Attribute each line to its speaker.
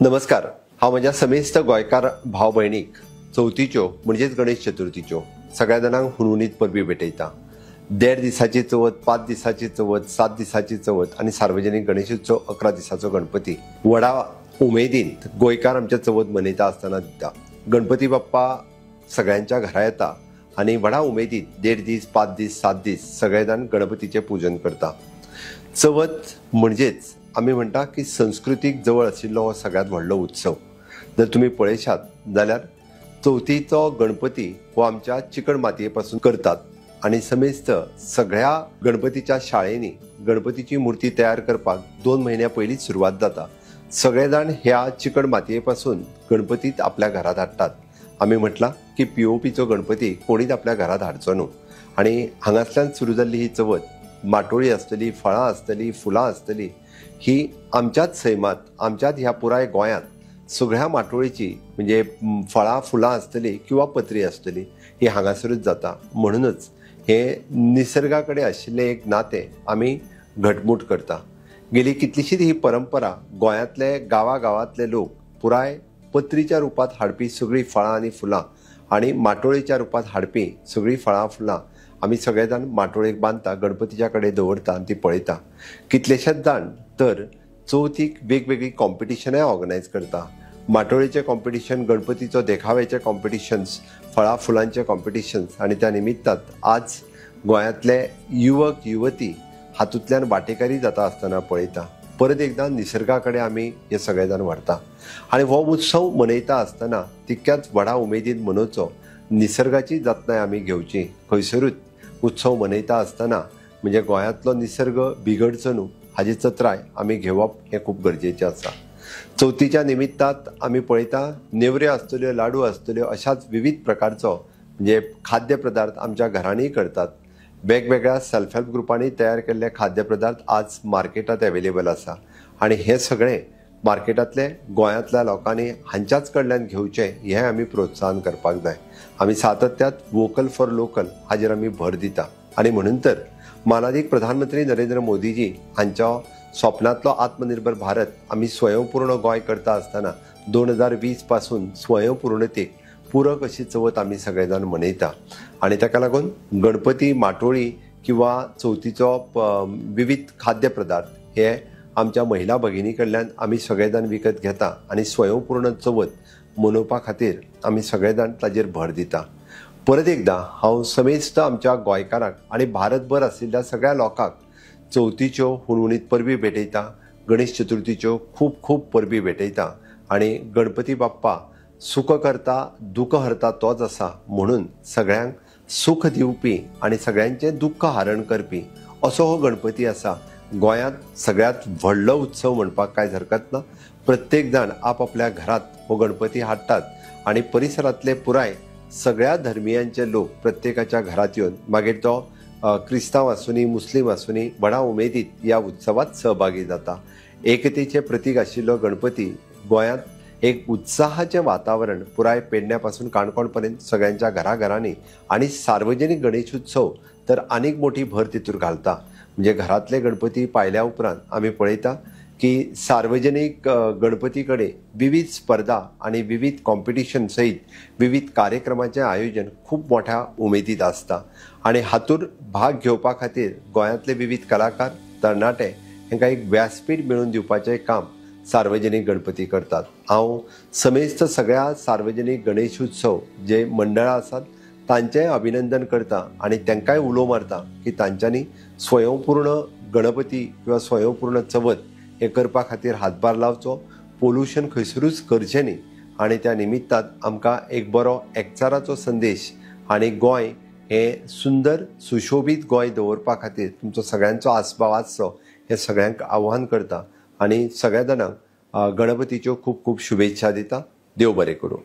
Speaker 1: नमस्कार, हांव म्हज्या समेस्त गोंयकार भाव भयणीक चवथीच्यो म्हणजेच गणेश चतुर्थीच्यो सगळ्या जाणांक हुनहुनीत परबी भेटयता. 1.5 दिसाची चवथ, 5 दिसाची चवथ, 7 दिसाची चवथ आनी सार्वजनीक गणेशोत्सव 11 दिसाचो गणपती व्हडा उमेदीन गोंयकार आमच्या चवथ मनयता आसतना दिता. गणपती बाप्पा सगळ्यांच्या घरा येता आनी व्हडा उमेदीन 1.5 दीस, 5 दीस, 7 दीस सगळे जाण गणपतीचें पुजन करता. चवथ म्हणजेच आमी म्हणटा की संस्कृतीक जवळ आशिल्लो हो सगळ्यांत व्हडलो उत्सव. जर तुमी पळयशात जाल्यार चवथीचो गणपती हो आमच्या चिकण मातये पासून करतात आनी समेस्त सगळ्या गणपतीच्या शाळेंनी गणपतीची मूर्ती तयार करपाक 2 म्हयन्या पयलींच सुरवात जाता. सगळे जाण ह्या चिकण मातये पासून गणपतीत आपल्या घरांत हाडटात. आमी म्हटलां की पीओपीचो गणपती कोणीच आपल्या घरांत हाडचो न्हू. आनी हांगासल्यान सुरू जाल्ली ही चवथ, माटोळी आसतली, फळां आसतली, फुलां आसतली, ही आमच्याच सैमात, आमच्याच ह्या पुराय गोंयांत सगळ्या माटोळीची म्हणजे फळां फुलां आसतली किंवा पत्री आसतली ही हांगासरूच जाता. म्हणूनच हे निसर्गा कडेन आशिल्लें एक नातें आमी घटमूट करता. गेली कितलीशीच ही परंपरा गोंयांतले गांवागांवांतले लोक पुराय पत्रीच्या रुपांत हाडपी सगळीं फळां आनी फुलां आनी माटोळीच्या रुपांत हाडपी सगळीं फळां फुलां आमी सगळे जाण माटोळेक बांदता, गणपतीच्या कडेन दवरता आनी ती पळयता. कितलेशेच जाण तर चवथीक वेगवेगळीं कॉम्पिटिशनाय ऑर्गनायज करता. माटोळीचें कॉम्पिटिशन, गणपतीचो देखाव्याचें कॉम्पिटिशन्स, फळां फुलांचें कॉम्पिटिशन्स आनी त्या निमित्तात आज गोंयांतले युवक युवती हातूंतल्यान वांटेकारी जाता आसतना पळयता. परत एकदां निसर्गा कडेन आमी हे सगळे जाण व्हरता आनी हो उत्सव मनयता आसतना तितक्याच व्हडा उमेदीन मनोवचो. निसर्गाची जतनाय आमी घेवची. खंयसरूच उत्सव मनयता आसतना म्हणजे गोंयांतलो निसर्ग बिगडचो न्हू हाजी चत्राय आमी घेवप हें खूब गरजेचें आसा. चवथीच्या निमित्तात आमी पळयता नेवऱ्यो आसतल्यो, लाडू आसतल्यो, अशाच विविध प्रकारचो म्हणजे खाद्य पदार्थ आमच्या घरांनी करतात. वेगवेगळ्या सेल्फ हेल्प ग्रुपांनी तयार केल्ले खाद्य पदार्थ आज मार्केटांत एवेलेबल आसा आनी हें सगळें मार्केटांतले गोंयांतल्या लोकांनी हांच्याच कडल्यान घेवचें हें आमी प्रोत्साहन करपाक जाय. आमी सातत्यात वोकल फॉर लोकल हाजेर आमी भर दिता आनी म्हणून तर मानादीक प्रधानमंत्री नरेंद्र मोदीजी हांच्या स्वप्नांतलो आत्मनिर्भर भारत आमी स्वयंपूर्ण गोंय करता आसतना 2020 पासून स्वयंपूर्णतेक पूरक अशी चवथ आमी सगळे जाण मनयता. आनी ताका लागून गणपती माटोळी किंवा चवथीचो विविध खाद्य पदार्थ हे आमच्या महिला भगिनी कडल्यान आमी सगळे जाण विकत घेता आनी स्वयंपूर्ण चवथ मनोवपा खातीर आमी सगळे जाण ताजेर भर दिता. परत एकदां हांव समेस्त आमच्या गोंयकारांक आनी भारतभर आशिल्ल्या सगळ्या लोकांक चवथीच्यो हुनहुनीत परबी भेटयता, गणेश चतुर्थीच्यो खूब खूब परबी भेटयता आनी गणपती बाप्पा सुख करता दुःख हरता तोच आसा म्हणून सगळ्यांक सुख दिवपी आनी सगळ्यांचें दुःख हारण करपी असो हो गणपती आसा. गोंयांत सगळ्यांत व्हडलो उत्सव म्हणपाक कांयच हरकत ना. प्रत्येक जाण आपआपल्या घरांत हो गणपती हाडटात आनी परिसरांतले पुराय सगळ्या धर्मियांचे लोक प्रत्येकाच्या घरांत येवन मागीर तो क्रिस्तांव आसूनी, मुस्लीम आसूनी, व्हडा उमेदीत ह्या उत्सवात सहभागी जाता. एकतेचें प्रतीक आशिल्लो गणपती गोंयांत एक उत्साहाचें वातावरण पुराय पेडण्या पासून काणकोण पर्यंत सगळ्यांच्या घराघरांनी आनी सार्वजनीक गणेशोत्सव तर आनीक मोठी भर तितूर घालता. म्हणजे घरांतले गणपती पायल्या उपरांत आमी पळयता की सार्वजनीक गणपती कडेन विविध स्पर्धा आनी विविध कॉम्पिटिशन सयत विविध कार्यक्रमाचें आयोजन खूब मोठ्या उमेदीत आसता आनी हातूंत भाग घेवपा खातीर गोंयांतले विविध कलाकार, तरणाटे हांकां एक व्यासपीठ मेळोवन दिवपाचें काम सार्वजनीक गणपती करतात. हांव समेस्त सगळ्या सार्वजनीक गणेशोत्सव जे मंडळां आसात तांचें अभिनंदन करता आनी तांकांय उलो मारता की तांच्यांनी स्वयंपूर्ण गणपती किंवा स्वयंपूर्ण चवथ हे करपा खातीर हातभार लावचो. पोल्युशन खंयसरूच करचें न्ही आनी त्या निमित्तात आमकां एक बरो एकचाराचो संदेश आनी गोंय हें सुंदर सुशोबीत गोंय दवरपा खातीर तुमचो सगळ्यांचो आस्पाव आसचो हें सगळ्यांक आव्हान करता आनी सगळ्या जाणांक गणपतीच्यो खूब खूब शुभेच्छा दिता. देव बरें करूं.